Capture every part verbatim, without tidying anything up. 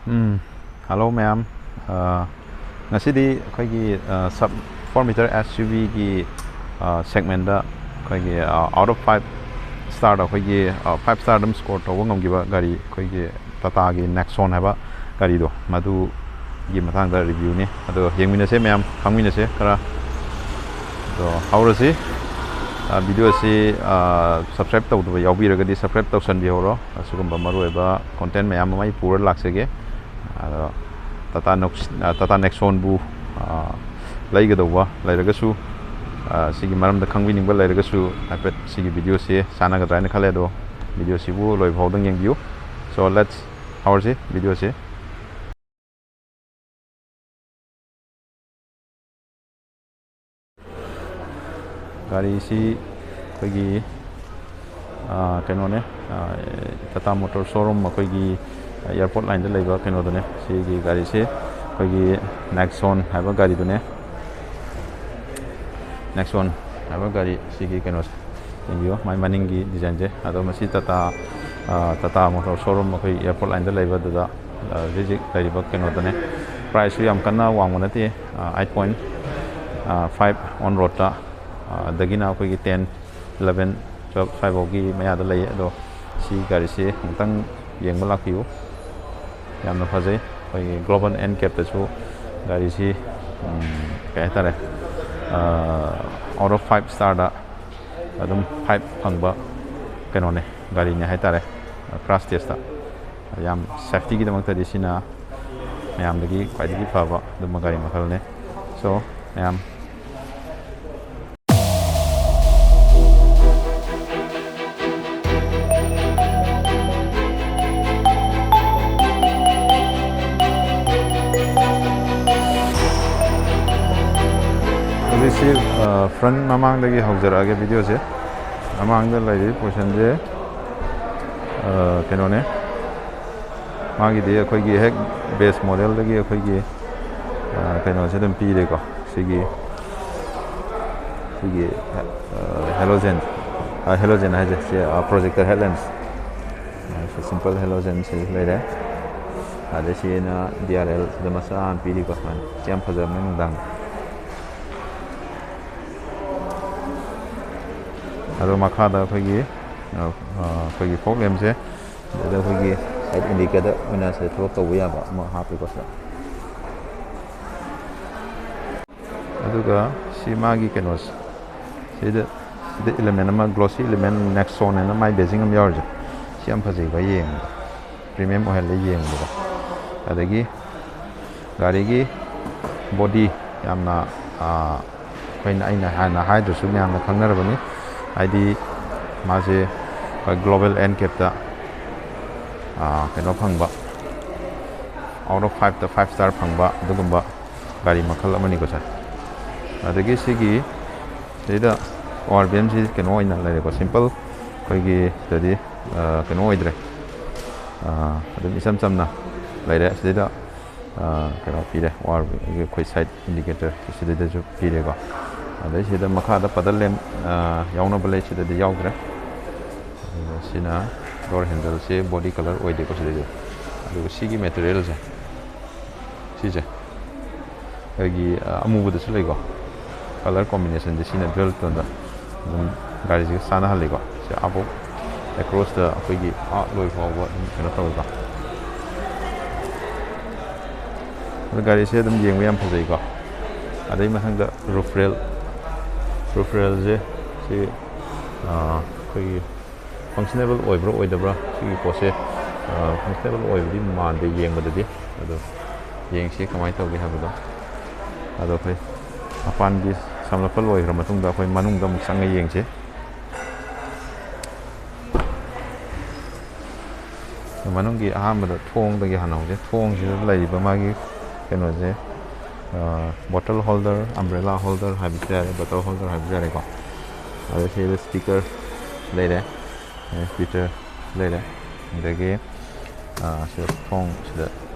ꯎꯝ, hello ꯃꯌꯥꯝ꯫ ꯑ, ꯉꯁꯤꯗꯤ ꯑꯩꯈꯣꯏꯒꯤ, ꯑ, sub four meter S U V ꯒꯤ, ꯑ, segment ꯇ ꯑꯩꯈꯣꯏꯒꯤ, ꯑ, out of five star ꯗ ꯑꯩꯈꯣꯏꯒꯤ, ꯑ, five star ꯑꯗꯨꯝ score ꯇꯧꯕ ꯉꯝꯈꯤꯕ ꯒꯥꯔꯤ, ꯑꯩꯈꯣꯏꯒꯤ Tata ꯒꯤ Nexon ꯍꯥꯏꯕ ꯒꯥꯔꯤꯗꯣ, ꯃꯗꯨꯒꯤ ꯃꯇꯥꯡꯗ review ꯅꯤ꯫ ꯑꯗꯣ ꯌꯦꯡꯃꯤꯟꯅꯁꯦ ꯃꯌꯥꯝ, ꯈꯪꯃꯤꯟꯅꯁꯦ ꯈꯔ꯫ ꯑꯗꯣ ꯍꯧꯔꯁꯤ꯫ ꯑ, video ꯑꯁꯤ, ꯑ, subscribe ꯇꯧꯗꯕ ꯌꯥꯎꯕꯤꯔꯒꯗꯤ subscribe ꯇꯧꯁꯟꯕꯤꯍꯧꯔꯣ꯫ ꯑꯁꯤꯒꯨꯝꯕ ꯃꯔꯨꯑꯣꯏꯕ content ꯃꯌꯥꯝ ꯑꯃ ꯑꯩ ꯄꯨꯔ ꯂꯥꯛꯆꯒꯦ꯫ ꯑꯗꯣ Tata Nox-, ꯑ, Tata Nexon ꯕꯨ, ꯑ, ꯂꯩꯒꯗꯧꯕ ꯂꯩꯔꯒꯁꯨ, ꯑ, ꯁꯤꯒꯤ ꯃꯔꯝꯗ ꯈꯪꯕꯤꯅꯤꯡꯕ ꯂꯩꯔꯒꯁꯨ ꯍꯥꯏꯐꯦꯠ ꯁꯤꯒꯤ video ꯁꯦ ꯆꯥꯟꯅꯒꯗ꯭ꯔꯥ ꯍꯥꯏꯅ ꯈꯜꯂꯦ꯫ ꯑꯗꯣ video ꯁꯤꯕꯨ ꯂꯣꯏꯕ ꯐꯥꯎꯗꯪ ꯌꯦꯡꯕꯤꯌꯨ꯫ So let's ꯍꯧꯔꯁꯤ video ꯁꯦ꯫ ꯒꯥꯔꯤꯁꯤ ꯑꯩꯈꯣꯏꯒꯤ, ꯑ, ꯀꯩꯅꯣꯅꯦ, ꯑ, Tata Motor showroom ꯑꯩꯈꯣꯏꯒꯤ airport line ꯗ ꯂꯩꯕ ꯀꯩꯅꯣꯗꯨꯅꯦ꯫ ꯁꯤꯒꯤ ꯒꯥꯔꯤꯁꯤ ꯑꯩꯈꯣꯏꯒꯤ Nexon ꯍꯥꯏꯕ ꯒꯥꯔꯤꯗꯨꯅꯦ꯫ Nexon ꯍꯥꯏꯕ ꯒꯥꯔꯤ ꯁꯤꯒꯤ ꯀꯩꯅꯣꯁꯦ ꯌꯦꯡꯕꯤꯌꯨ, ꯃꯥꯏ ꯃꯅꯤꯡꯒꯤ design ꯁꯦ꯫ ꯑꯗꯣ ꯃꯁꯤ Tata, ꯑ, Tata Motor showroom ꯑꯩꯈꯣꯏ airport line ꯗ ꯂꯩꯕꯗꯨꯗ, ꯑ, ꯍꯧꯖꯤꯛ ꯍꯧꯖꯤꯛ ꯂꯩꯔꯤꯕ ꯀꯩꯅꯣꯗꯨꯅꯦ꯫ Price ꯁꯨ ꯌꯥꯝ ꯀꯟꯅ ꯋꯥꯡꯕ ꯅꯠꯇꯦ, ꯑ, eight point five on road ꯇ, ꯑ, ꯗꯒꯤꯅ ꯑꯩꯈꯣꯏꯒꯤ ten, eleven, twelve ꯁ꯭ꯋꯥꯏꯐꯥꯎꯒꯤ ꯃꯌꯥꯗ ꯂꯩ꯫ ꯑꯗꯣ ꯁꯤ ꯒꯥꯔꯤꯁꯦ ꯑꯃꯨꯛꯇꯪ ꯌꯦꯡꯕ ꯂꯥꯛꯄꯤꯌꯨ, ꯌꯥꯝꯅ ꯐꯖꯩ꯫ ꯑꯩꯈꯣꯏꯒꯤ Global N CAP ꯇꯁꯨ ꯒꯥꯔꯤꯁꯤ, ꯎꯝ, ꯀꯩ ꯍꯥꯏꯇꯥꯔꯦ, ꯑ, out of five star ꯗ ꯑꯗꯨꯝ five ꯐꯪꯕ ꯀꯩꯅꯣꯅꯦ, ꯒꯥꯔꯤꯅꯦ ꯍꯥꯏꯇꯥꯔꯦ꯫ Crash test ꯇ ꯌꯥꯝ safety ꯒꯤꯗꯃꯛꯇꯗꯤ ꯁꯤꯅ ꯃꯌꯥꯝꯗꯒꯤ ꯈ꯭ꯋꯥꯏꯗꯒꯤ ꯐꯕ ꯑꯗꯨꯝꯕ ꯒꯥꯔꯤ ꯃꯈꯜꯅꯦ꯫ So ꯃꯌꯥꯝ, ꯍꯧꯖꯤꯛꯁꯤ, ꯑ, front ꯃꯃꯥꯡꯗꯒꯤ ꯍꯧꯖꯔꯛꯑꯒꯦ video ꯁꯦ꯫ ꯃꯃꯥꯡꯗ ꯂꯩꯔꯤꯕ portion ꯁꯦ, ꯑ, ꯀꯩꯅꯣꯅꯦ, ꯃꯥꯒꯤꯗꯤ ꯑꯩꯈꯣꯏꯒꯤ ꯍꯦꯛ base model ꯗꯒꯤ ꯑꯩꯈꯣꯏꯒꯤ, ꯑ, ꯀꯩꯅꯣꯁꯦ ꯑꯗꯨꯝ ꯄꯤꯔꯦꯀꯣ꯫ ꯁꯤꯒꯤ, ꯁꯤꯒꯤ, ꯑ, halogen, ꯑ, halogen ꯍꯥꯏꯁꯦ, ꯁꯤ, ꯑ, projector headlamps꯫ ꯑ, ꯁꯤ simple halogen ꯁꯤ ꯂꯩꯔꯦ꯫ ꯑꯗꯩ ꯁꯤꯅ ꯗꯤ ꯑꯥꯔ ꯑꯦꯜ ꯁꯤꯗ ꯃꯆꯥ ꯑꯃ ꯄꯤꯔꯤꯀꯣ, ꯁꯨꯃꯥꯏꯅ꯫ ꯁꯤ ꯌꯥꯝ ꯐꯖꯕꯅꯦ ꯅꯨꯡꯗꯥꯡꯗ꯫ ꯑꯗꯣ ꯃꯈꯥꯗ ꯑꯩꯈꯣꯏꯒꯤ, ꯑ, ꯑ, ꯑꯩꯈꯣꯏꯒꯤ ꯐꯣꯛ ꯂꯦꯝꯁꯦ, ꯑꯗꯨꯗ ꯑꯩꯈꯣꯏꯒꯤ ꯁꯥꯏꯠ ꯏꯟꯗꯤꯀꯦꯇꯔ ꯑꯣꯏꯅ ꯁꯤꯗ ꯊꯕꯛ ꯇꯧꯕ ꯌꯥꯕ ꯑꯃ ꯍꯥꯞꯄꯤꯀꯣ ꯁꯤꯗ꯫ ꯑꯗꯨꯒ ꯁꯤ ꯃꯥꯒꯤ ꯀꯩꯅꯣꯁꯦ, ꯁꯤꯗ, ꯁꯤꯗ ꯏꯂꯤꯃꯦꯟ ꯑꯃ, ꯒ꯭ꯂꯣꯁꯤ ꯏꯂꯤꯃꯦꯟ ꯅꯦꯛꯁꯣꯟ ꯍꯥꯏꯅ ꯃꯥꯏ ꯕꯦꯖꯤꯡ ꯑꯃ ꯌꯥꯎꯔꯤꯁꯦ꯫ ꯁꯤ ꯌꯥꯝ ꯐꯖꯩꯀꯣ ꯌꯦꯡꯕꯗ, ꯄ꯭ꯔꯤꯃꯤꯌꯝ ꯑꯣꯏꯍꯜꯂꯦ ꯌꯦꯡꯕꯗꯀꯣ꯫ ꯑꯗꯒꯤ ꯒꯥꯔꯤꯒꯤ ꯕꯣꯗꯤ ꯌꯥꯝꯅ, ꯑꯥ, ꯑꯩꯈꯣꯏꯅ, ꯑꯩꯅ ꯍꯥꯟꯅ ꯍꯥꯏꯗ꯭ꯔꯁꯨ ꯃꯌꯥꯝꯅ ꯈꯪꯅꯔꯕꯅꯤ꯫ ꯍꯥꯏꯗꯤ ꯃꯥꯁꯦ ꯑꯩꯈꯣꯏ ꯒ꯭ꯂꯣꯕꯦꯜ ꯑꯦꯟ ꯀꯦꯞꯇ, ꯑꯥ, ꯀꯩꯅꯣ ꯐꯪꯕ, ꯑꯥꯎꯠ ꯑꯣꯐ ꯐꯥꯏꯚꯇ ꯐꯥꯏꯚ ꯁ꯭ꯇꯥꯔ ꯐꯪꯕ ꯑꯗꯨꯒꯨꯝꯕ ꯒꯥꯔꯤ ꯃꯈꯜ ꯑꯃꯅꯤꯀꯣ ꯁꯥꯔ꯫ ꯑꯗꯒꯤ ꯁꯤꯒꯤ ꯁꯤꯗ ꯑꯣ ꯑꯥꯔ ꯕꯤ ꯑꯦꯝꯁꯤ ꯀꯩꯅꯣ ꯑꯣꯏꯅ ꯂꯩꯔꯦꯀꯣ, ꯁꯤꯝꯄꯜ ꯑꯩꯈꯣꯏꯒꯤ ꯁꯤꯗꯗꯤ, ꯑ, ꯀꯩꯅꯣ ꯑꯣꯏꯗ꯭ꯔꯦ, ꯑ, ꯑꯗꯨꯝ ꯏꯆꯝ ꯆꯝꯅ ꯂꯩꯔꯦ꯫ ꯁꯤꯗꯩꯗ, ꯑ, ꯀꯩꯅꯣ ꯄꯤꯔꯦ, ꯑꯣ ꯑꯥꯔ ꯕꯤ ꯑꯦꯝꯒꯤ ꯑꯩꯈꯣꯏ ꯁꯥꯏꯠ ꯏꯟꯗꯤꯀꯦꯇꯔ ꯁꯤꯗꯩꯗꯁꯨ ꯄꯤꯔꯦꯀꯣ꯫ ꯑꯗꯩ ꯁꯤꯗ ꯃꯈꯥꯗ ꯄꯗꯜ ꯂꯦꯝ, ꯑ, ꯌꯥꯎꯅꯕ ꯂꯩ, ꯁꯤꯗꯗꯤ ꯌꯥꯎꯗ꯭ꯔꯦ꯫ ꯑꯗꯨꯒ ꯁꯤꯅ ꯗꯣꯔ ꯍꯦꯟꯗꯜꯁꯦ ꯕꯣꯗꯤ ꯀꯂꯔ ꯑꯣꯏꯗꯦꯀꯣ ꯁꯤꯗꯩꯗꯤ꯫ ꯑꯗꯨꯒ ꯁꯤꯒꯤ ꯃꯦꯇꯔꯤꯌꯦꯜꯁꯦ, ꯁꯤꯁꯦ ꯑꯩꯈꯣꯏꯒꯤ, ꯑ, ꯑꯃꯨꯕꯗꯁꯨ ꯂꯩꯀꯣ꯫ ꯀꯂꯔ ꯀꯣꯝꯕꯤꯅꯦꯁꯟꯁꯦ ꯁꯤꯅ ꯗ꯭ꯌꯨꯑꯦꯜ ꯇꯣꯟꯗ ꯑꯗꯨꯝ ꯒꯥꯔꯤꯁꯤꯒ ꯆꯥꯟꯅꯍꯜꯂꯤꯀꯣ꯫ ꯁꯤ ꯑꯥꯕꯣꯛ ꯑꯦꯀ꯭ꯔꯣꯁꯇ ꯑꯩꯈꯣꯏꯒꯤ ꯑꯥ ꯂꯣꯏ ꯐꯥꯎꯕ ꯑꯗꯨꯝ ꯀꯩꯅꯣ ꯇꯧꯋꯤꯀꯣ꯫ ꯑꯗꯣ ꯒꯥꯔꯤꯁꯦ ꯑꯗꯨꯝ ꯌꯦꯡꯕ ꯌꯥꯝ ꯐꯖꯩꯀꯣ꯫ ꯑꯗꯩ ꯃꯊꯪꯗ ꯔꯨꯐ ꯔꯦꯜ, ꯔꯨꯐ ꯔꯦꯜꯁꯦ ꯁꯤ, ꯑ, ꯑꯩꯈꯣꯏꯒꯤ ꯐꯪꯁꯅꯦꯕꯜ ꯑꯣꯏꯕ꯭ꯔꯥ ꯑꯣꯏꯗꯕ꯭ꯔꯥ ꯁꯤꯒꯤ ꯄꯣꯠꯁꯦ, ꯑ, ꯐꯪꯁꯅꯦꯕꯜ ꯑꯣꯏꯕꯗꯤ ꯃꯥꯟꯗꯦ ꯌꯦꯡꯕꯗꯗꯤ꯫ ꯑꯗꯣ ꯌꯦꯡꯁꯤ ꯀꯃꯥꯏꯅ ꯇꯧꯒꯦ ꯍꯥꯏꯕꯗꯣ꯫ ꯑꯗꯣ ꯑꯩꯈꯣꯏ ꯃꯄꯥꯟꯒꯤ ꯁꯝꯂꯞꯄ ꯂꯣꯏꯈ꯭ꯔ ꯃꯇꯨꯡꯗ ꯑꯩꯈꯣꯏ ꯃꯅꯨꯡꯗ ꯑꯃꯨꯛ ꯆꯪꯉ ꯌꯦꯡꯁꯤ꯫ ꯃꯅꯨꯡꯒꯤ ꯑꯍꯥꯟꯕꯗ ꯊꯣꯡꯗꯒꯤ ꯍꯥꯟꯅ ꯍꯧꯁꯦ꯫ ꯊꯣꯡꯁꯤꯗ ꯂꯩꯔꯤꯕ ꯃꯥꯒꯤ ꯀꯩꯅꯣꯁꯦ, ꯑ, ꯕꯣꯇꯜ ꯍꯣꯜꯗꯔ, ꯑꯝꯕ꯭ꯔꯦꯂꯥ ꯍꯣꯜꯗꯔ ꯍꯥꯏꯕꯁꯨ ꯌꯥꯔꯦ, ꯕꯣꯇꯜ ꯍꯣꯜꯗꯔ ꯍꯥꯏꯕꯁꯨ ꯌꯥꯔꯦꯀꯣ꯫ ꯑꯗ ꯁꯤꯗ ꯁ꯭ꯄꯤꯀꯔ ꯂꯩꯔꯦ, ꯑꯦ, ꯁ꯭ꯄꯤꯀꯔ ꯂꯩꯔꯦ꯫ ꯑꯗꯒꯤ, ꯑ, ꯁꯤꯗ ꯊꯣꯡ, ꯁꯤꯗ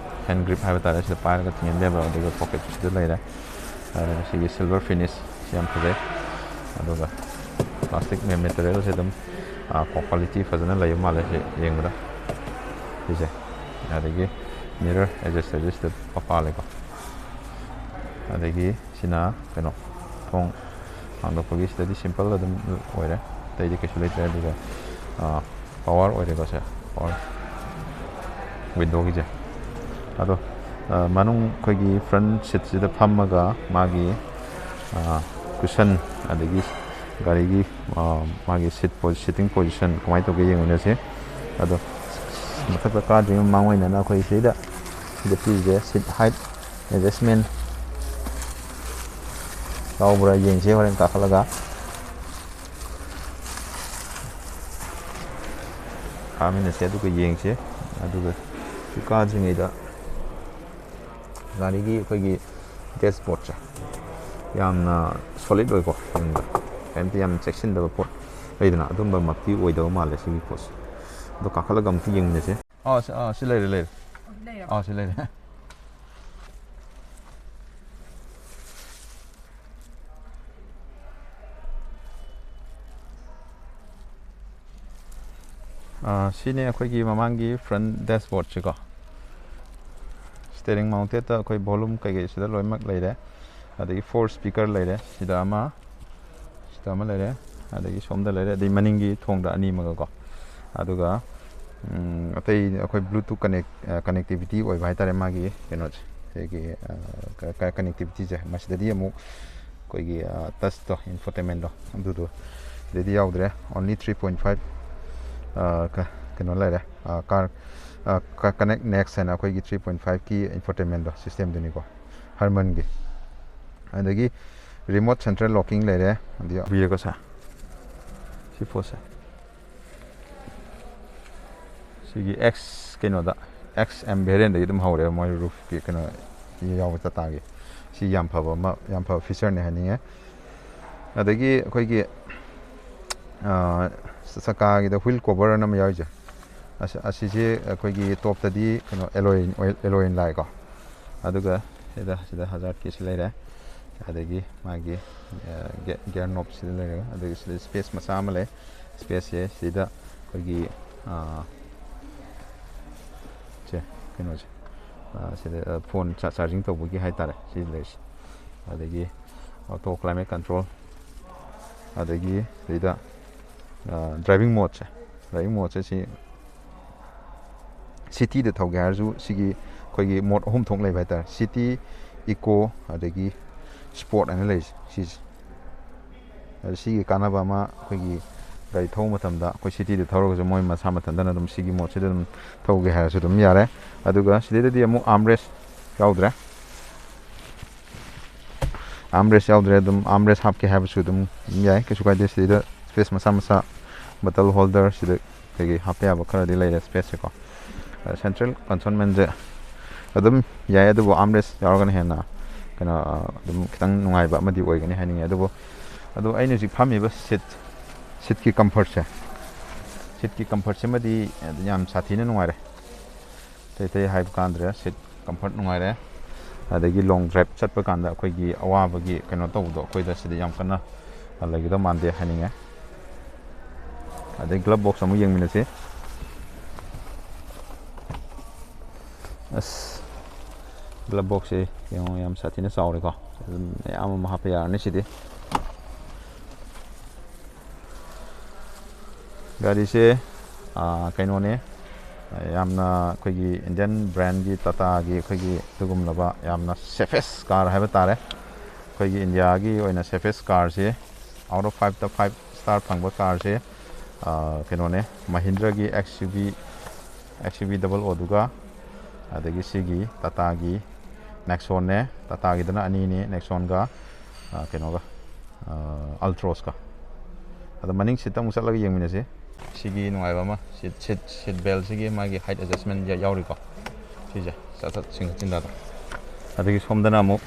ꯍꯦꯟ ꯒ꯭ꯔꯤꯞ ꯍꯥꯏꯕ ꯇꯥꯔꯦ, ꯁꯤꯗ ꯄꯥꯏꯔꯒ ꯊꯤꯡꯖꯤꯟꯕ ꯌꯥꯕ, ꯑꯗꯨꯒ ꯄꯣꯀꯦꯠꯁꯤꯗ ꯂꯩꯔꯦ꯫ ꯑ, ꯁꯤꯒꯤ ꯁꯤꯜꯚꯔ ꯐꯤꯅꯤꯁ ꯁꯤ ꯌꯥꯝ ꯐꯖꯩ꯫ ꯑꯗꯨꯒ ꯄ꯭ꯂꯥꯁꯇꯤꯛ ꯃꯦꯇꯔꯤꯌꯦꯜꯁꯦ ꯑꯗꯨꯝ, ꯑ, ꯀ꯭ꯋꯥꯂꯤꯇꯤ ꯐꯖꯅ ꯂꯩꯕ ꯃꯥꯜꯂꯦ ꯁꯤ ꯌꯦꯡꯕꯗ꯫ ꯁꯤꯁꯦ꯫ ꯑꯗꯒꯤ Mirror adjust ꯇꯧꯔꯤꯁꯦ ꯁꯤꯗ ꯄꯥꯜꯂꯦꯀꯣ꯫ ꯑꯗꯒꯤ ꯁꯤꯅ ꯀꯩꯅꯣ, ꯊꯣꯡ ꯍꯥꯡꯗꯣꯛꯄꯒꯤ, ꯁꯤꯗꯗꯤ simple ꯑꯗꯨꯝ ꯑꯣꯏꯔꯦ, ꯑꯇꯩꯗꯤ ꯀꯩꯁꯨ ꯂꯩꯇ꯭ꯔꯦ꯫ ꯑꯗꯨꯒ power ꯑꯣꯏꯔꯦꯀꯣ, ꯁꯦ power windowꯒꯤꯁꯦ꯫ ꯑꯗꯣ ꯃꯅꯨꯡ ꯑꯩꯈꯣꯏꯒꯤ front seatꯁꯤꯗ ꯐꯝꯃꯒ ꯃꯥꯒꯤ cushion, ꯑꯗꯒꯤ ꯒꯥꯔꯤꯒꯤ ꯃꯥꯒꯤ seat sitting position ꯀꯃꯥꯏꯅ ꯇꯧꯒꯦ ꯌꯦꯡꯃꯤꯟꯅꯁꯦ꯫ ꯑꯗꯣ ꯃꯊꯛꯇ ꯀꯥꯗ꯭ꯔꯤꯉꯩ ꯃꯃꯥꯡ ꯑꯣꯏꯅꯅ ꯑꯩꯈꯣꯏ ꯁꯤꯗ, ꯁꯤꯗ ꯄꯤꯔꯤꯁꯦ seat height adjustment ꯌꯥꯎꯕ꯭ꯔꯥ ꯌꯦꯡꯁꯦ ꯍꯣꯔꯦꯟ ꯀꯥꯈꯠꯂꯒ꯫ ꯀꯥꯃꯤꯟꯅꯁꯦ ꯑꯗꯨꯒ ꯌꯦꯡꯁꯦ꯫ ꯑꯗꯨꯒ ꯁꯤ ꯀꯥꯗ꯭ꯔꯤꯉꯩꯗ ꯒꯥꯔꯤꯒꯤ ꯑꯩꯈꯣꯏꯒꯤ dashboardꯁꯦ ꯌꯥꯝꯅ solid ꯑꯣꯏꯀꯣ, ꯌꯦꯡꯕꯗ ꯀꯔꯤꯝꯇ ꯌꯥꯝ ꯆꯦꯛꯁꯤꯟꯗꯕ ꯄꯣꯠ ꯂꯩꯗꯅ, ꯑꯗꯨꯝꯕꯃꯛꯇꯤ ꯑꯣꯏꯗꯕ ꯃꯥꯜꯂꯦ ꯁꯤꯒꯤ ꯄꯣꯠꯁꯦ꯫ ꯑꯗꯣ ꯀꯥꯈꯠꯂꯒ ꯑꯝꯇ ꯌꯦꯡꯃꯤꯟꯅꯁꯦ꯫ ꯑꯥ, ꯁꯤ, ꯑꯥ, ꯁꯤ ꯂꯩꯔꯦ, ꯂꯩꯔꯦ꯫ ꯑꯥ, ꯁꯤ ꯂꯩꯔꯦ꯫ ꯑꯥ, ꯁꯤꯅꯦ ꯑꯩꯈꯣꯏꯒꯤ ꯃꯃꯥꯡꯒꯤ front dashboardꯁꯤꯀꯣ꯫ Steering mountedꯇ ꯑꯩꯈꯣꯏ volume ꯀꯩꯀꯩ ꯁꯤꯗ ꯂꯣꯏꯅꯃꯛ ꯂꯩꯔꯦ꯫ ꯑꯗꯒꯤ four speaker ꯂꯩꯔꯦ꯫ ꯁꯤꯗ ꯑꯃ, ꯁꯤꯗ ꯑꯃ ꯂꯩꯔꯦ, ꯑꯗꯒꯤ ꯁꯣꯝꯗ ꯂꯩꯔꯦ, ꯑꯗꯩ ꯃꯅꯤꯡꯒꯤ ꯊꯣꯡꯗ ꯑꯅꯤ ꯑꯃꯒꯀꯣ꯫ ꯑꯗꯨꯒ, ꯎꯝ, ꯑꯇꯩ ꯑꯩꯈꯣꯏ Bluetooth connect, ꯑ, connectivity ꯑꯣꯏꯕ ꯍꯥꯏꯇꯥꯔꯦ, ꯃꯥꯒꯤ ꯀꯩꯅꯣꯁꯦ, ꯑꯩꯈꯣꯏꯒꯤ, ꯑ, ꯀ-, ꯀ-, connectivityꯁꯦ꯫ ꯃꯁꯤꯗꯗꯤ ꯑꯃꯨꯛ ꯑꯩꯈꯣꯏꯒꯤ, ꯑ, touchꯇꯣ, infotainmentꯗꯣ, ꯑꯗꯨꯗꯣ ꯁꯤꯗꯗꯤ ꯌꯥꯎꯗ꯭ꯔꯦ꯫ Only three point five, ꯑ, ꯀ-, ꯀꯩꯅꯣ ꯂꯩꯔꯦ, ꯑ, car, ꯑ, ꯀ-, Connect Next ꯍꯥꯏꯅ ꯑꯩꯈꯣꯏꯒꯤ three point fiveꯀꯤ infotainmentꯗꯣ, systemꯗꯨꯅꯤꯀꯣ, Harmanꯒꯤ꯫ ꯑꯗꯒꯤ remote central locking ꯂꯩꯔꯦ꯫ ꯑꯗꯒꯤ ꯎꯕꯤꯔꯦꯀꯣ ꯁꯥꯔ, ꯁꯤ ꯄꯣꯠꯁꯦ꯫ ꯁꯤꯒꯤ X ꯀꯩꯅꯣꯗ, XM variantꯗꯒꯤ ꯑꯗꯨꯝ ꯍꯧꯔꯦꯕ ꯃꯣꯏ roofꯀꯤ ꯀꯩꯅꯣ ꯌꯥꯎꯕ Tataꯒꯤ꯫ ꯁꯤ ꯌꯥꯝ ꯐꯕ ꯑꯃ, ꯌꯥꯝ ꯐꯕ featureꯅꯦ ꯍꯥꯏꯅꯤꯡꯉꯦ꯫ ꯑꯗꯒꯤ ꯑꯩꯈꯣꯏꯒꯤ, ꯑ, ꯆꯀꯥꯒꯤꯗ wheel cover ꯑꯅ ꯑꯃ ꯌꯥꯎꯔꯤꯁꯦ꯫ ꯑꯁ-, ꯑꯁꯤꯁꯦ ꯑꯩꯈꯣꯏꯒꯤ topꯇꯗꯤ ꯀꯩꯅꯣ alloy, alloy ꯑꯣꯏꯅ ꯂꯥꯛꯑꯦꯀꯣ꯫ ꯑꯗꯨꯒ ꯁꯤꯗ, ꯁꯤꯗ hazardꯀꯤꯁꯤ ꯂꯩꯔꯦ꯫ ꯑꯗꯒꯤ ꯃꯥꯒꯤ, ꯑ, ge-, gear knobꯁꯤꯗ ꯂꯩꯔꯦ꯫ ꯑꯗꯒꯤ ꯁꯤꯗ space ꯃꯆꯥ ꯑꯃ ꯂꯩ꯫ Spaceꯁꯦ ꯁꯤꯗ ꯑꯩꯈꯣꯏꯒꯤ, ꯑ, ꯁꯦ, ꯀꯩꯅꯣꯁꯦ, ꯁꯤꯗ ꯐꯣꯟ ꯆꯥꯔꯖꯤꯡ ꯇꯧꯕꯒꯤ ꯍꯥꯏꯇꯥꯔꯦ ꯁꯤ ꯂꯩꯔꯤꯁꯦ꯫ ꯑꯗꯒꯤ auto climate control, ꯑꯗꯒꯤ ꯁꯤꯗ driving modeꯁꯦ, driving modeꯁꯦ ꯁꯤ ꯁꯤꯇꯤꯗ ꯊꯧꯒꯦ ꯍꯥꯏꯔꯁꯨ ꯁꯤꯒꯤ ꯑꯩꯈꯣꯏꯒꯤ mode ꯑꯍꯨꯝ ꯊꯣꯛ ꯂꯩꯕ ꯍꯥꯏꯇꯥꯔꯦ: city, eco, ꯑꯗꯒꯤ sport ꯍꯥꯏꯅ ꯂꯩꯔꯤꯁꯦ ꯁꯤꯁꯦ꯫ ꯑꯗꯨ ꯁꯤꯒꯤ ꯀꯥꯟꯅꯕ ꯑꯃ, ꯑꯩꯈꯣꯏꯒꯤ ꯒꯥꯔꯤ ꯊꯧꯕ ꯃꯇꯝꯗ ꯑꯩꯈꯣꯏ ꯁꯤꯇꯤꯗ ꯊꯧꯔꯒꯁꯨ ꯃꯣꯏ ꯃꯁꯥ ꯃꯊꯟꯇꯅ ꯑꯗꯨꯝ ꯁꯤꯒꯤ modeꯁꯤꯗ ꯑꯗꯨꯝ ꯊꯧꯒꯦ ꯍꯥꯏꯔꯁꯨ ꯑꯗꯨꯝ ꯌꯥꯔꯦ꯫ ꯑꯗꯨꯒ ꯁꯤꯗꯩꯗꯗꯤ ꯑꯃꯨꯛ armrest ꯌꯥꯎꯗ꯭ꯔꯦ꯫ Armrest ꯌꯥꯎꯗ꯭ꯔꯦ꯫ ꯑꯗꯨꯝ armrest ꯍꯥꯞꯀꯦ ꯍꯥꯏꯕꯁꯨ ꯑꯗꯨꯝ ꯌꯥꯏ, ꯀꯩꯁꯨ ꯀꯥꯏꯗꯦ꯫ ꯁꯤꯗꯩꯗ space ꯃꯆꯥ ꯃꯆꯥ, bottle holder, ꯁꯤꯗ ꯀꯩꯀꯩ ꯍꯥꯞꯄ ꯌꯥꯕ ꯈꯔꯗꯤ ꯂꯩꯔꯦ spaceꯁꯦꯀꯣ꯫ Central consolementꯁꯦ ꯑꯗꯨꯝ ꯌꯥꯏ, ꯑꯗꯨꯕꯨ armrest ꯌꯥꯎꯔꯒꯅ ꯍꯦꯟꯅ ꯀꯩꯅꯣ, ꯑꯗꯨꯝ ꯈꯤꯇꯪ ꯅꯨꯡꯉꯥꯏꯕ ꯑꯃꯗꯤ ꯑꯣꯏꯒꯅꯤ ꯍꯥꯏꯅꯤꯡꯉꯤ꯫ ꯑꯗꯨꯕꯨ ꯑꯗꯣ ꯑꯩꯅ ꯍꯧꯖꯤꯛ ꯐꯝꯃꯤꯕ seat, seatꯀꯤ comfortꯁꯦ, seatꯀꯤ comfortꯁꯤꯃꯗꯤ ꯌꯥꯝ ꯁꯥꯊꯤꯅ ꯅꯨꯡꯉꯥꯏꯔꯦ꯫ ꯑꯇꯩ ꯑꯇꯩ ꯍꯥꯏꯕ ꯀꯥꯟꯗ꯭ꯔꯦ, seat comfort ꯅꯨꯡꯉꯥꯏꯔꯦ꯫ ꯑꯗꯒꯤ long drive ꯆꯠꯄ ꯀꯥꯟꯗ ꯑꯩꯈꯣꯏꯒꯤ ꯑꯋꯥꯕꯒꯤ ꯀꯩꯅꯣ ꯇꯧꯕꯗꯣ ꯑꯩꯈꯣꯏꯗ ꯁꯤꯗ ꯌꯥꯝ ꯀꯟꯅ ꯂꯩꯒꯗꯧ ꯃꯥꯟꯗꯦ ꯍꯥꯏꯅꯤꯡꯉꯦ꯫ ꯑꯗꯩ glove box ꯑꯃꯨꯛ ꯌꯦꯡꯃꯤꯟꯅꯁꯤ꯫ ꯑꯁ, glove boxꯁꯦ ꯌꯦꯡꯉꯣ, ꯌꯥꯝ ꯁꯥꯊꯤꯅ ꯆꯥꯎꯔꯦꯀꯣ꯫ ꯑꯗꯨꯝ ꯃꯌꯥꯝ ꯑꯃ ꯍꯥꯞꯄ ꯌꯥꯔꯅꯤ ꯁꯤꯗꯤ꯫ ꯒꯥꯔꯤꯁꯦ ꯀꯩꯅꯣꯅꯦ, ꯌꯥꯝꯅ ꯑꯩꯈꯣꯏꯒꯤ Indian brandꯀꯤ, Tataꯒꯤ ꯑꯩꯈꯣꯏꯒꯤ ꯑꯗꯨꯒꯨꯝꯂꯕ ꯌꯥꯝꯅ safest car ꯍꯥꯏꯕ ꯇꯥꯔꯦ꯫ ꯑꯩꯈꯣꯏꯒꯤ Indiaꯒꯤ ꯑꯣꯏꯅ safest carꯁꯦ, out of fiveꯇ five star ꯐꯪꯕ carꯁꯦ ꯀꯩꯅꯣꯅꯦ, Mahindraꯒꯤ XUV, XUV double Oꯗꯨꯒ, ꯑꯗꯒꯤ ꯁꯤꯒꯤ Tataꯒꯤ Nexonꯅꯦ, Tataꯒꯤꯗꯅ ꯑꯅꯤꯅꯤ, Nexonꯒ ꯀꯩꯅꯣꯒ, Altrosꯀ꯫ ꯑꯗꯣ ꯃꯅꯤꯡ seatꯇ ꯑꯃꯨꯛ ꯆꯠꯂꯒ ꯌꯦꯡꯃꯤꯟꯅꯁꯤ꯫ ꯁꯤꯒꯤ ꯅꯨꯡꯉꯥꯏꯕ ꯑꯃ, seat, seat, seat beltꯁꯤꯒꯤ ꯃꯥꯒꯤ height adjustment ꯌꯥꯎꯔꯤꯀꯣ꯫ ꯁꯤꯁꯦ ꯆꯠ ꯆꯠ ꯆꯤꯡꯈꯠ ꯆꯤꯡꯊꯗ꯫ ꯑꯗꯒꯤ ꯁꯣꯝꯗꯅ ꯑꯃꯨꯛ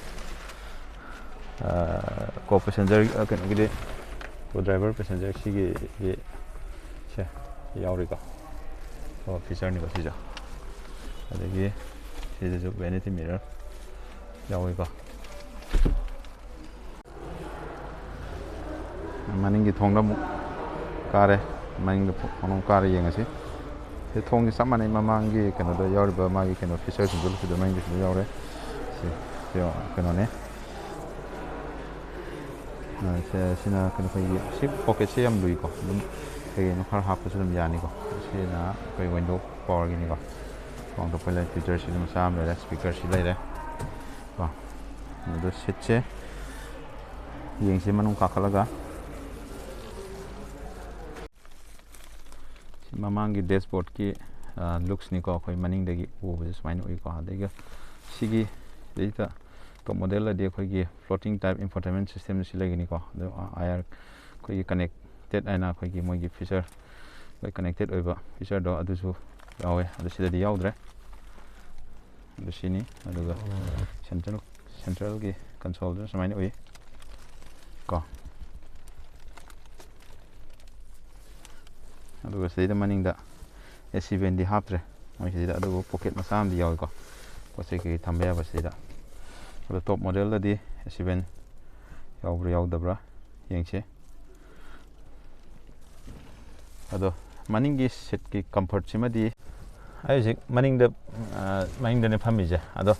co passenger, ꯀꯩꯅꯣꯒꯤꯗꯤ, co driver passenger ꯁꯤꯒꯤꯗꯤ ꯁꯦ ꯌꯥꯎꯔꯤꯀꯣ꯫ ꯑꯣ, featureꯅꯤꯀꯣ ꯁꯤꯁꯨ꯫ ꯑꯗꯒꯤ ꯁꯤꯗꯁꯨ vanity mirror ꯌꯥꯎꯋꯤꯀꯣ꯫ ꯃꯅꯤꯡꯒꯤ ꯊꯣꯡꯗ ꯑꯃꯨꯛ ꯀꯥꯔꯦ꯫ ꯃꯅꯤꯡꯗ ꯊꯣꯡ ꯑꯃꯨꯛ ꯀꯥꯔꯦ, ꯌꯦꯡꯉꯁꯤ꯫ ꯊꯣꯡꯁꯦ ꯆꯞ ꯃꯥꯟꯅꯩ, ꯃꯃꯥꯡꯒꯤ ꯀꯩꯅꯣꯗ ꯌꯥꯎꯔꯤꯕ ꯃꯥꯒꯤ ꯀꯩꯅꯣ ꯐꯤꯆꯔꯁꯤꯡꯗꯣ ꯂꯣꯏ ꯁꯤꯗ ꯃꯅꯤꯡꯒꯤꯁꯤꯗ ꯌꯥꯎꯔꯦ꯫ ꯁꯤ ꯁꯤ ꯀꯩꯅꯣꯅꯦ꯫ ꯑ, ꯁꯦ-, ꯁꯤꯅ ꯀꯩꯅꯣ, ꯑꯩꯈꯣꯏꯒꯤ ꯁꯤ ꯄꯣꯀꯦꯠꯁꯦ ꯌꯥꯝ ꯂꯨꯏꯀꯣ, ꯑꯗꯨꯝ ꯀꯩꯀꯩꯅꯣ ꯈꯔ ꯍꯥꯞꯄꯁꯨ ꯑꯗꯨꯝ ꯌꯥꯅꯤꯀꯣ꯫ ꯁꯤꯅ ꯑꯩꯈꯣꯏ ꯋꯤꯟꯗꯣ ꯄꯋꯥꯔꯒꯤꯅꯤꯀꯣ꯫ ꯃꯃꯥꯡꯗ ꯑꯩꯈꯣꯏ ꯂꯩ, ꯇ꯭ꯋꯤꯇꯔꯁꯤꯁꯨ ꯃꯆꯥ ꯑꯃ ꯂꯩꯔꯦ, ꯁ꯭ꯄꯤꯀꯔꯁꯤ ꯂꯩꯔꯦ ꯀꯣ꯫ ꯑꯗꯣ ꯁꯤꯠꯁꯦ ꯌꯦꯡꯁꯤ ꯃꯅꯨꯡ ꯀꯥꯈꯠꯂꯒ꯫ ꯁꯤ ꯃꯃꯥꯡꯒꯤ ꯗꯦꯁꯕꯣꯔꯗꯀꯤ ꯂꯨꯛꯁꯅꯤꯀꯣ꯫ ꯑꯩꯈꯣꯏ ꯃꯅꯤꯡꯗꯒꯤ ꯎꯕꯁꯦ ꯁꯨꯃꯥꯏꯅ ꯎꯏꯀꯣ꯫ ꯑꯗꯒꯤ ꯁꯤꯒꯤ ꯁꯤꯗꯩꯁꯤꯗ ꯇꯣꯞ ꯃꯣꯗꯦꯜꯗꯗꯤ ꯑꯩꯈꯣꯏꯒꯤ floating type infotainment system ꯁꯤ ꯂꯩꯒꯅꯤꯀꯣ꯫ ꯑꯗꯣ ꯑꯥꯏ ꯑꯥꯔ ꯑꯩꯈꯣꯏꯒꯤ ꯀꯅꯦꯛꯇꯦꯠ ꯍꯥꯏꯅ ꯑꯩꯈꯣꯏꯒꯤ ꯃꯣꯏꯒꯤ ꯐꯤꯆꯔ, ꯑꯩꯈꯣꯏ ꯀꯅꯦꯛꯇꯦꯠ ꯑꯣꯏꯕ ꯐꯤꯆꯔꯗꯣ ꯑꯗꯨꯁꯨ ꯌꯥꯎꯋꯦ꯫ ꯑꯗꯣ ꯁꯤꯗꯗꯤ ꯌꯥꯎꯗ꯭ꯔꯦ꯫ ꯑꯗꯨ ꯁꯤꯅꯤ꯫ ꯑꯗꯨꯒ ꯁꯦꯟꯇ꯭ꯔꯦꯜ, ꯁꯦꯟꯇ꯭ꯔꯦꯜꯒꯤ ꯀꯟꯁꯣꯜꯗꯨꯅ ꯁꯨꯃꯥꯏꯅ ꯎꯏ ꯀꯣ꯫ ꯑꯗꯨꯒ ꯁꯤꯗꯩꯗ ꯃꯅꯤꯡꯗ ꯑꯦ ꯁꯤ ꯚꯦꯟꯗꯤ ꯍꯥꯞꯇ꯭ꯔꯦ ꯃꯣꯏ ꯁꯤꯗ, ꯑꯗꯨꯕꯨ ꯄꯣꯀꯦꯠ ꯃꯆꯥ ꯑꯃꯗꯤ ꯌꯥꯎꯏꯀꯣ, ꯄꯣꯠ ꯆꯩ ꯀꯩꯀꯩ ꯊꯝꯕ ꯌꯥꯕ ꯁꯤꯗ꯫ ꯑꯗꯣ ꯇꯣꯞ ꯃꯣꯗꯦꯜꯗꯗꯤ ꯑꯦ ꯁꯤ ꯚꯦꯟ ꯌꯥꯎꯕ꯭ꯔꯥ ꯌꯥꯎꯗꯕ꯭ꯔꯥ ꯌꯦꯡꯁꯤ꯫ ꯑꯗꯣ ꯃꯅꯤꯡꯒꯤ ꯁꯤꯠꯀꯤ ꯀꯝꯐꯔꯠꯁꯤꯃꯗꯤ ꯑꯩ ꯍꯧꯖꯤꯛ ꯃꯅꯤꯡꯗ, ꯑ, ꯃꯅꯤꯡꯗꯅꯦ ꯐꯝꯃꯤꯁꯦ꯫ ꯑꯗꯣ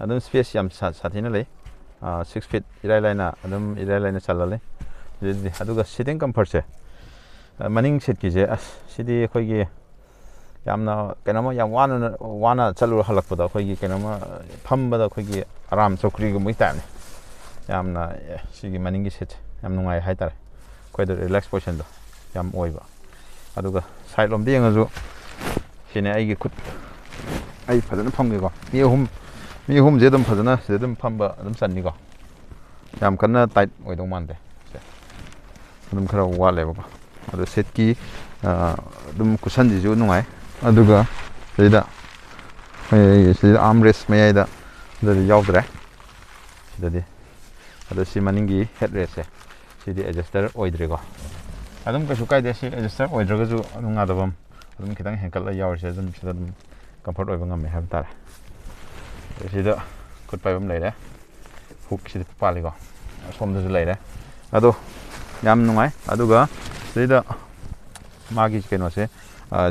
ꯑꯗꯨꯝ ꯁ꯭ꯄꯦꯁ ꯌꯥꯝ ꯁꯥ-, ꯁꯥꯊꯤꯅ ꯂꯩ꯫ ꯑ, ꯁꯤꯛꯁ ꯐꯤꯠ ꯏꯔꯥꯏ ꯂꯥꯏꯅ ꯑꯗꯨꯝ ꯏꯔꯥꯏ ꯂꯥꯏꯅ ꯆꯜꯂꯅꯤ꯫ ꯑꯗꯨꯗꯤ, ꯑꯗꯨꯒ ꯁꯤꯇꯤꯡ ꯀꯝꯐꯔꯠꯁꯦ, ꯑ, ꯃꯅꯤꯡ ꯁꯤꯠꯀꯤꯁꯦ, ꯑꯁ, ꯁꯤꯗꯤ ꯑꯩꯈꯣꯏꯒꯤ ꯌꯥꯝꯅ ꯀꯩꯅꯣꯝꯃ ꯌꯥꯝ ꯋꯥꯅ, ꯋꯥꯅ ꯆꯠꯂꯨꯔ ꯍꯜꯂꯛꯄꯗ ꯑꯩꯈꯣꯏꯒꯤ ꯀꯩꯅꯣꯝꯃ ꯐꯝꯕꯗ ꯑꯩꯈꯣꯏꯒꯤ ꯑꯔꯥꯝ ꯆꯧꯀ꯭ꯔꯤꯒꯨꯝꯕꯒꯤ ꯇꯥꯏꯞꯅꯤ꯫ ꯌꯥꯝꯅ, ꯑꯦ, ꯁꯤꯒꯤ ꯃꯅꯤꯡꯒꯤ ꯁꯤꯠꯁꯦ ꯌꯥꯝ ꯅꯨꯡꯉꯥꯏ ꯍꯥꯏꯇꯥꯔꯦ꯫ ꯑꯩꯈꯣꯏꯗ ꯔꯤꯂꯦꯛꯁ ꯄꯣꯖꯤꯁꯟꯗꯣ ꯌꯥꯝ ꯑꯣꯏꯕ꯫ ꯑꯗꯨꯒ ꯁꯥꯏꯠ ꯂꯣꯝꯗ ꯌꯦꯡꯉꯁꯨ ꯁꯤꯅꯦ ꯑꯩꯒꯤ ꯈꯨꯠ, ꯑꯩ ꯐꯖꯅ ꯐꯝꯒꯦꯀꯣ꯫ ꯃꯤ ꯑꯍꯨꯝ, ꯃꯤ ꯑꯍꯨꯝꯁꯦ ꯑꯗꯨꯝ ꯐꯖꯅ ꯁꯤꯗ ꯑꯗꯨꯝ ꯐꯝꯕ ꯑꯗꯨꯝ ꯆꯟꯅꯤꯀꯣ꯫ ꯌꯥꯝ ꯀꯟꯅ ꯇꯥꯏꯠ ꯑꯣꯏꯗꯧ ꯃꯥꯟꯗꯦ ꯁꯦ꯫ ꯑꯗꯨꯝ ꯈꯔ ꯋꯥꯠꯂꯦꯕꯀꯣ꯫ ꯑꯗꯣ ꯁꯤꯠꯀꯤ, ꯑ, ꯑꯗꯨꯝ ꯀꯨꯁꯟꯁꯤꯁꯨ ꯅꯨꯡꯉꯥꯏ꯫ ꯑꯗꯨꯒ ꯁꯤꯗ, ꯑꯩ ꯁꯤꯗ ꯑꯥꯔꯝ ꯔꯦꯁ ꯃꯌꯥꯏꯗ ꯑꯗꯨꯗꯤ ꯌꯥꯎꯗ꯭ꯔꯦ ꯁꯤꯗꯗꯤ꯫ ꯑꯗꯣ ꯁꯤ ꯃꯅꯤꯡꯒꯤ ꯍꯦꯠ ꯔꯦꯁꯁꯦ, ꯁꯤꯗꯤ ꯑꯦꯗꯖꯁꯇꯔ ꯑꯣꯏꯗ꯭ꯔꯦꯀꯣ꯫ ꯑꯗꯨꯝ ꯀꯩꯁꯨ ꯀꯥꯏꯗꯦ, ꯁꯤ ꯑꯦꯗꯖꯁꯇꯔ ꯑꯣꯏꯗ꯭ꯔꯒꯁꯨ ꯑꯗꯨꯝ ꯉꯥꯗꯕꯝ ꯑꯗꯨꯝ ꯈꯤꯇꯪ ꯍꯦꯟꯀꯠꯂ ꯌꯥꯎꯔꯤꯁꯦ ꯑꯗꯨꯝ ꯁꯤꯗ ꯑꯗꯨꯝ ꯀꯝꯐꯔꯠ ꯑꯣꯏꯕ ꯉꯝꯃꯦ ꯍꯥꯏꯕ ꯇꯥꯔꯦ꯫ ꯑꯗꯣ ꯁꯤꯗ ꯈꯨꯠ ꯄꯥꯏꯐꯝ ꯂꯩꯔꯦ, ꯍꯨꯛ ꯁꯤꯗ ꯄꯥꯜꯂꯤꯀꯣ, ꯑꯁꯣꯝꯗꯁꯨ ꯂꯩꯔꯦ꯫ ꯑꯗꯣ ꯌꯥꯝ ꯅꯨꯡꯉꯥꯏ꯫ ꯑꯗꯨꯒ ꯁꯤꯗꯩꯗ ꯃꯥꯒꯤ ꯀꯩꯅꯣꯁꯦ,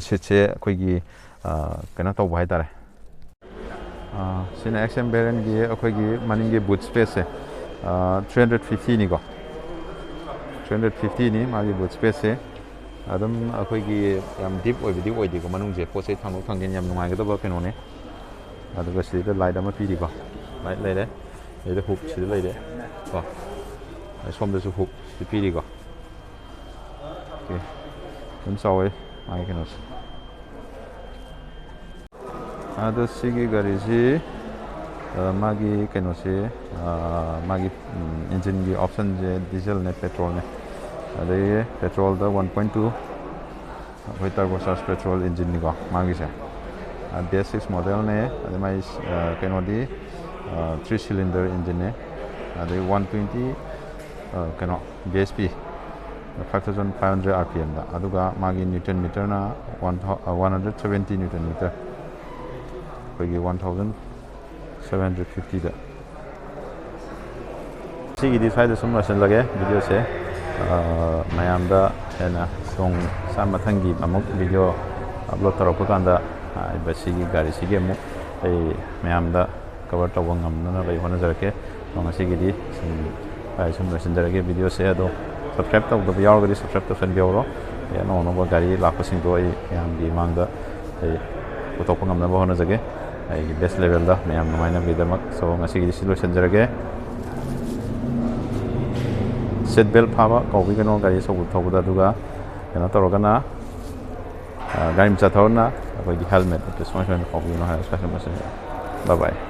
ꯁꯤꯠꯁꯦ ꯑꯩꯈꯣꯏꯒꯤ ꯀꯩꯅꯣ ꯇꯧꯕ ꯍꯥꯏꯇꯥꯔꯦ꯫ ꯁꯤꯅ XM variantꯀꯤ ꯑꯩꯈꯣꯏꯒꯤ ꯃꯅꯤꯡꯒꯤ boot spaceꯁꯦ three hundred fiftyꯅꯤꯀꯣ꯫ Three hundred fiftyꯅꯤ ꯃꯥꯒꯤ boot spaceꯁꯦ꯫ ꯑꯗꯨꯝ ꯑꯩꯈꯣꯏꯒꯤ ꯌꯥꯝ deep ꯑꯣꯏꯕꯗꯤ ꯑꯣꯏꯗꯦꯀꯣ, ꯃꯅꯨꯡꯁꯦ ꯄꯣꯠ ꯆꯩ ꯊꯥꯡꯗꯣꯛ ꯊꯥꯡꯖꯤꯟ ꯌꯥꯝ ꯅꯨꯡꯉꯥꯏꯒꯗꯕ ꯀꯩꯅꯣꯅꯦ꯫ ꯑꯗꯨꯒ ꯁꯤꯗ light ꯑꯃ ꯄꯤꯔꯤꯀꯣ, light ꯂꯩꯔꯦ꯫ ꯑꯗꯩꯗ hook ꯁꯤꯗ ꯂꯩꯔꯦ ꯀꯣ꯫ ꯑꯗꯩ ꯁꯣꯝꯗꯁꯨ hook ꯁꯤꯗ ꯄꯤꯔꯤꯀꯣ꯫ ꯑꯣꯀꯦ, ꯑꯗꯨꯝ ꯆꯥꯎꯋꯦ ꯃꯥꯒꯤ ꯀꯩꯅꯣꯁꯦ꯫ ꯑꯗꯣ ꯁꯤꯒꯤ ꯒꯥꯔꯤꯁꯤ ꯃꯥꯒꯤ ꯀꯩꯅꯣꯁꯦ, ꯃꯥꯒꯤ engineꯒꯤ optionꯁꯦ dieselꯅꯦ, petrolꯅꯦ꯫ ꯑꯗꯒꯤ petrolꯗ one point two ꯑꯩꯈꯣꯏ turbocharged petrol engineꯅꯤꯀꯣ ꯃꯥꯒꯤꯁꯦ꯫ Base six modelꯅꯦ꯫ ꯑꯗꯩ ꯃꯥꯒꯤ ꯀꯩꯅꯣꯗꯤ three cylinder engineꯅꯦ꯫ ꯑꯗꯩ one twenty ꯀꯩꯅꯣ bhp, five thousand five hundred RPMꯗ꯫ ꯑꯗꯨꯒ ꯃꯥꯒꯤ newton meterꯅ one one hundred seventy newton meter, ꯑꯩꯈꯣꯏꯒꯤ one thousand seven hundred fiftyꯗ꯫ ꯁꯤꯒꯤꯗꯤ ꯁ꯭ꯋꯥꯏꯗ ꯁꯨꯝ ꯂꯣꯏꯁꯤꯜꯂꯒꯦ videoꯁꯦ꯫ ꯃꯌꯥꯝꯗ ꯍꯦꯟꯅ ꯈꯨꯗꯣꯡ ꯆꯥ ꯃꯊꯪꯒꯤ ꯑꯃꯨꯛ video upload ꯇꯧꯔꯛꯄ ꯀꯥꯟꯗ ꯍꯥꯏꯔꯤꯕ ꯁꯤꯒꯤ ꯒꯥꯔꯤꯁꯤꯒꯤ ꯑꯃꯨꯛ ꯑꯩ ꯃꯌꯥꯝꯗ cover ꯇꯧꯕ ꯉꯝꯅꯅꯕ ꯑꯩ ꯍꯣꯠꯅꯖꯔꯛꯀꯦ꯫ ꯑꯗꯣ ꯉꯁꯤꯒꯤꯗꯤ ꯁꯨꯝ ꯁꯨꯝ ꯂꯣꯏꯁꯤꯟꯖꯔꯒꯦ videoꯁꯦ꯫ ꯑꯗꯣ subscribe ꯇꯧꯗꯕ ꯌꯥꯎꯔꯒꯗꯤ subscribe ꯇꯧꯁꯟꯕꯤꯍꯧꯔꯣ꯫ ꯑꯩ ꯑꯅꯧ ꯑꯅꯧꯕ ꯒꯥꯔꯤ ꯂꯥꯛꯄꯁꯤꯡꯗꯣ ꯑꯩ ꯃꯌꯥꯝꯒꯤ ꯃꯥꯡꯗ ꯑꯩ ꯄꯨꯊꯣꯛꯄ ꯉꯝꯅꯕ ꯍꯣꯠꯅꯖꯒꯦ, ꯑꯩꯒꯤ best levelꯗ ꯃꯌꯥꯝ ꯅꯨꯡꯉꯥꯏꯅꯕꯒꯤꯗꯃꯛ꯫ So ꯉꯁꯤꯒꯤꯗꯤ ꯁꯤ ꯂꯣꯏꯁꯤꯟꯖꯔꯒꯦ꯫ Seat belt ꯐꯥꯕ ꯀꯥꯎꯕꯤꯒꯅꯨ ꯒꯥꯔꯤ ꯑꯆꯧꯕ ꯊꯧꯕꯗ꯫ ꯑꯗꯨꯒ ꯀꯩꯅꯣ ꯇꯧꯔꯒꯅ, ꯒꯥꯔꯤ ꯃꯆꯥ ꯊꯧꯔꯒꯅ ꯑꯩꯈꯣꯏꯒꯤ helmet ꯑꯗꯨ ꯁꯨꯃꯥꯏ ꯁꯨꯃꯥꯏꯅ ꯀꯥꯎꯕꯤꯒꯅꯨ ꯍꯥꯏꯔꯒ ꯁꯨꯃꯥꯏ ꯁꯨꯃꯥꯏꯅ꯫ Bye bye꯫